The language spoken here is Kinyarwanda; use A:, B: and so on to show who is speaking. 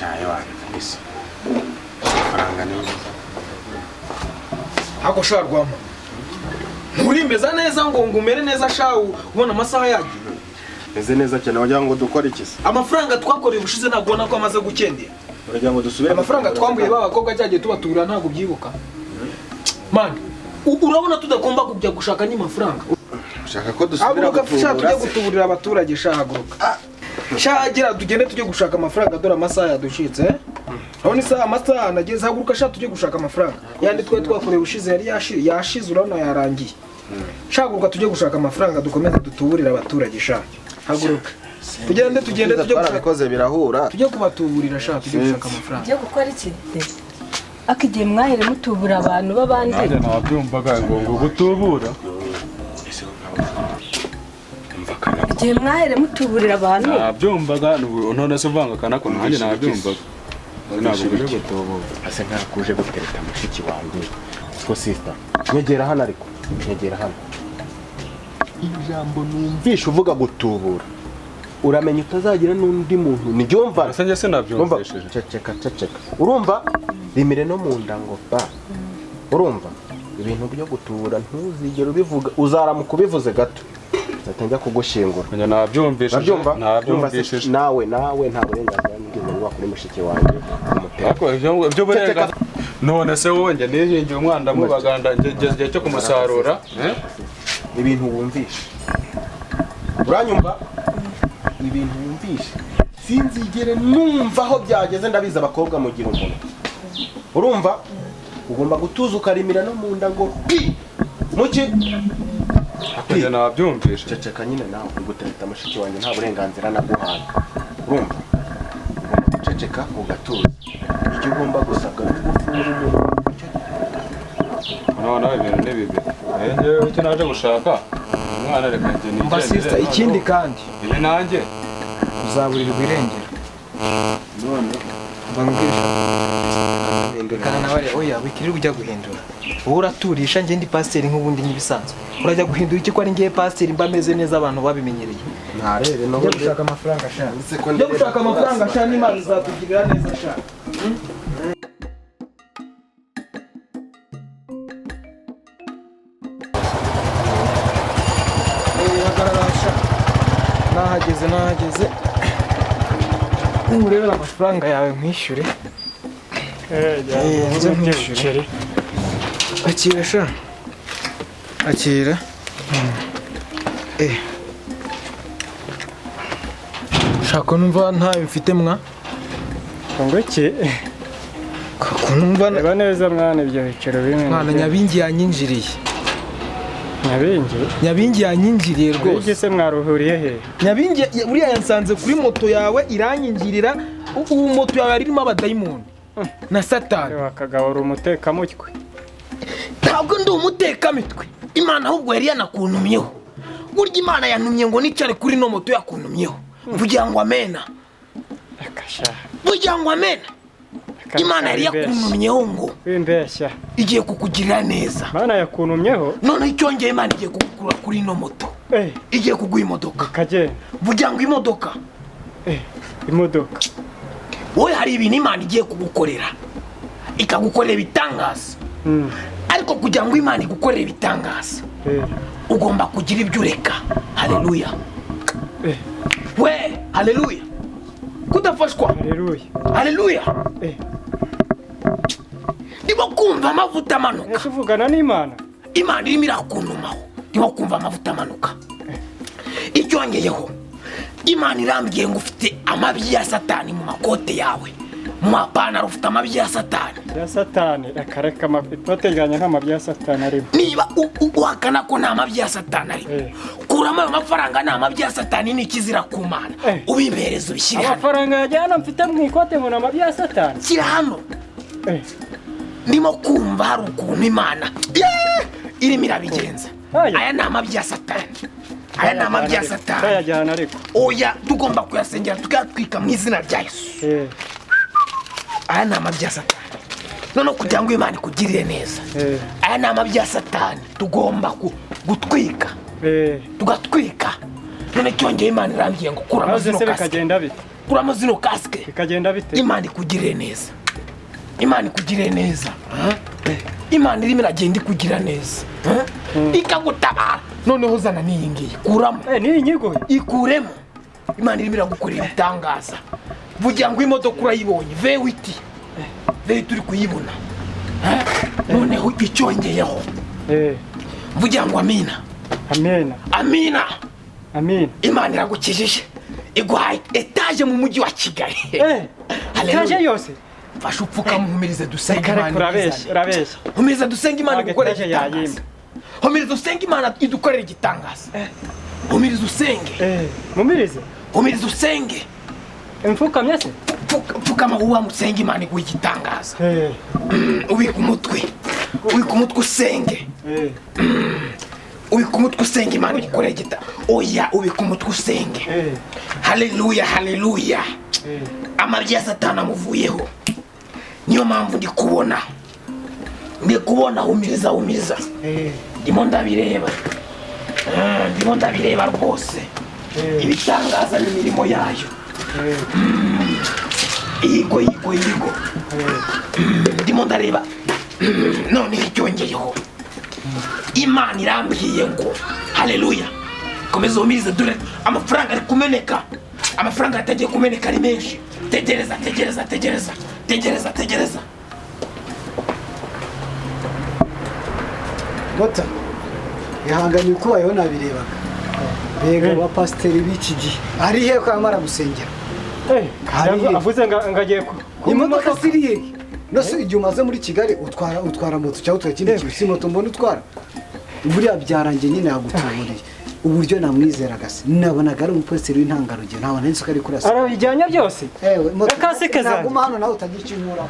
A: Shaye wana kabisa, amafaranga ni meza.
B: Hako sha Rwama, nturimeza neza ngo umere neza sha, ubona amasaha yagiye.
A: Meze neza cyane. Wagira ngo dukore iki se?
B: Amafaranga twakoreye ubushize ntabwo ubona ko amaze gukendera?
A: Uragira ngo dusubire?
B: Amafaranga twambuye ba bakobwa cyagiye tubatura, ntabwo ubyibuka man? Urabona tudagomba kujya gushaka andi mafaranga?
A: Ushaka ko dusubira
B: Haguruka sha,
A: gutubura
B: tujye
A: se?
B: Gutuburira abaturage sha. Haguruka sha, gira tugende tujye gushaka amafaranga. Dore amasaha yaducitse, eh? Urabona isaha, amasaha nageze. Haguruka sha, tujye gushaka amafaranga yandi twari twakoreye ubushize. Yari yashize, urabona yarangiye sha. Haguruka tujye gushaka amafaranga, dukomeze dutuburire abaturage sha. Haguruka tugende, tugende tujye gushaka.
A: Twarabikoze birahura.
B: Tujye kubatuburira sha, tujye gushaka amafaranga.
C: Ugiye gukora iki? Ariko igihe mwahere mutubura abantu b'abandi.
D: Nanjye nabyumvaga ngo gutubura.
C: Igihe mwahere mutuburira abantu.
D: Nabyumvaga, none se uvanga akanako, nanjye nabyumvaga, ntabwo uje gutubura.
A: Ase ntakuje gutereta mushiki wanjye ko sister, nyegera hano, ariko nyegera hano. Ijambo numvishe uvuga gutubura, uramenye utazagira n'undi muntu ndyumva.
D: Ese njye sinabyumvishije.
A: Ceceka, ceceka. Urumva rimire no mu nda ngo ba. Urumva ibintu byo gutubura ntuzigere ubivuga, uzaramuka ubivuze gato nzahita njya kugushyingura.
D: Njye nabyumvishije.
A: Urabyumva?
D: Nabyumvishije.
A: Nawe nta burenganzira nigeze nguha kuri mushiki wanjye kumutera.
D: Ariko ibyo burenganzira, none se wowe, njye nihingiye umwana, ndamubaganda, ngeze igihe cyo kumusarura, eh?
A: Ibintu wumvishe, uranyumva? Ibintu wumvishe sinzigere numva aho byageze. Ndabizi abakobwa mugira umunwa. Urumva ugomba gutuza ukarimira no mu nda ngo pi muki.
D: Ariko njye nabyumvishije.
A: Ceceka nyine. Nawe uri gutereta mushiki wanjye, nta burenganzira naguhaye. Urumva ugomba guceceka ugatuza. Icyo ugomba gusabwa ni ugufunga umunwa.
D: Noneho ibintu ni bibi. Njyewe icyo naje gushaka umwana, reka njye
B: Mba
D: nigendere.
B: sister, ikindi kandi
D: Ibi nanjye
B: uzaburirwa irengero. Mba mbwira, kana nawe oya, wikirirwa ujya guhindura. Wowe uraturisha, njye ndi pasiteri nk'ubundi nk'ibisanzwe. Urajya guhindura iki ko ari ngiye pasiteri mba meze neza, abantu babimenyereye?
A: Ntarebe no
B: Ujya gushaka amafaranga sha.
A: Ndetse ko
B: Ujya
A: ndireba
B: gushaka amafaranga sha, n'Imana izatugirira neza sha. Hagarara sha, nahageze, nahageze. Nurebera amafaranga yawe nkwishyure. Nze nkwishyure. Akira sha, akira. Shaka numva ntayo mfite mwa.
E: Ngo iki?
B: Ko numva
E: Reba neza mwana, ibyo biciro bimwe.
B: Mwana, Nyabingi yanyinjiriye.
E: Nyabingi?
B: Nyabingi yanyinjiriye
E: Nyabingi
B: rwose.
E: se mwaruhuriye he?
B: Nyabingi buriya yansanze kuri moto yawe iranyinjirira. Ubu moto yawe yari irimo abadayimoni na Satani.
E: Wakagabura umutekamutwe.
B: Ntabwo ndi umutekamitwe. Imana ahubwo yari yanakuntumyeho. Burya Imana yantumye ngo nicare kuri ino moto, yakuntumyeho. Mvugira ngo amena.
E: Akasha.
B: Mvugira ngo amena. Imana yari yakuntumyeho ngo
E: Wimbeshya.
B: igiye kukugirira neza.
E: Mana yakuntumyeho?
B: Noneho icyongeye, Imana igiye kugukura kuri ino moto, igiye kuguha imodoka.
E: Kagenda.
B: Mvugira ngo imodoka.
E: Imodoka.
B: Wowe hari ibintu Imana igiye kugukorera, ikagukorera ibitangaza. Ariko kugira ngo Imana igukorere ibitangaza, ugomba kugira ibyo ureka. Haleluya! We, haleluya! Kudafashwa.
E: Haleluya.
B: Haleluya! Ndimo kumva amavuta amanuka.
E: Ese uvugana n'Imana?
B: Imana irimo irakuntumaho. Ndimo kumva amavuta amanuka. Icyongeyeho, Imana irambwiye ngo ufite amabyi ya Satani mu makote yawe, mu mapantaro ufite amabyi ya Satani.
E: Ya Satani? Akareka, ikote ryanjye nta mabyi ya Satani arimo.
B: Niba uhakana ko nta mabyi ya Satani arimo, kuramo ayo mafaranga. Ni amabyi ya Satani, ni ikizira ku Mana. Ubimpereza, ubishyire hano.
E: Amafaranga yajyana mfite mu ikote ngo ni amabyi ya Satani?
B: Shyira hano. Ndimo kumva hari ukuntu Imana, yeee, irimo irabigenza. Aya ni amabyi ya Satani, aya ni amabyi ya Satani.
E: Ndayajyana ariko.
B: Oya, tugomba kuyasengera tukayatwika mu izina rya Yesu. Aya ni amabyi ya Satani. Noneho kugira ngo Imana ikugirire neza, aya ni amabyi ya Satani tugomba gutwika, tugatwika. None cyongeye, Imana irambwiye ngo kuramo
E: Maze
B: zino
E: se
B: kasike.
E: bikagenda bite?
B: Kuramo zino kasike.
E: Bikagenda bite?
B: Imana ikugirire neza, Imana ikugirire neza. Imana irimo iragenda ikugira neza, ikagutabara. Noneho zana n'iyi ngiyi, kuramo.
E: N'iyi nyiguhe?
B: Ikuremo. Imana irimo iragukorera ibitangaza. Vugira ngo imodoka urayibonye, V8, V8 uri kuyibona. Noneho icyongeyeho, vugira ngo amina.
E: Amina.
B: Amina.
E: Amina.
B: Imana iragukijije, iguhaye etaje mu mujyi wa Kigali.
E: Etaje yose?
B: Mfashe upfuka, muhumirize dusenge Imana.
E: Urabeshya, urabeshya.
B: Humiriza dusenge Imana igukorera
E: Etaje
B: igitangaza.
E: yayimba.
B: Humiriza usenge Imana idukorera igitangaza. Humiriza usenge.
E: Mumirize.
B: Humiriza usenge.
E: Mfukamye se?
B: Pfukama uwa musenge Imana iguha igitangaza. Ubika umutwe. Ubika umutwe usenge. Ubika umutwe usenge Imana igukorera igitangaza. Oya, ubika umutwe usenge. Haleluya, haleluya. Amabyi ya Satani amuvuyeho. Niyo mpamvu ndi kubona. Ndi kubona, humiriza, humiriza. Ndimo ndabireba. Ndimo ndabireba rwose. Ibitangaza n'imirimo yayo. Iyigo, iyigo, iyigo. Ndimo ndareba. Noneho icyongeyeho, Imana irambwiye ngo haleluya. Komeza uhumirize, dore amafaranga ari kumeneka. Amafaranga yatagiye kumeneka ari menshi. Tegereza, tegereza, tegereza, tegereza, tegereza.
F: Dota, ihangane uko ubayeho nabirebaga. Mbega abapasiteri b'iki gihe ari he ko amara gusengera?
E: Avuze ngagiye ku
F: imodoka ziri he? Nose igihe umaze muri Kigali utwara moto cyangwa utwara ikindi kintu, si moto mbona utwara. Buriya byarangiye nyine yagutuburiye. Uburyo namwizeraga se, nabonaga ari umupasiteri w'intangarugero, ntabona n'isuka ari kurasa.
E: Arabijyanye byose?
F: Ewe, moto
E: Kasike zanjye.
F: naguma hano nawe utagira icyo unkuraho.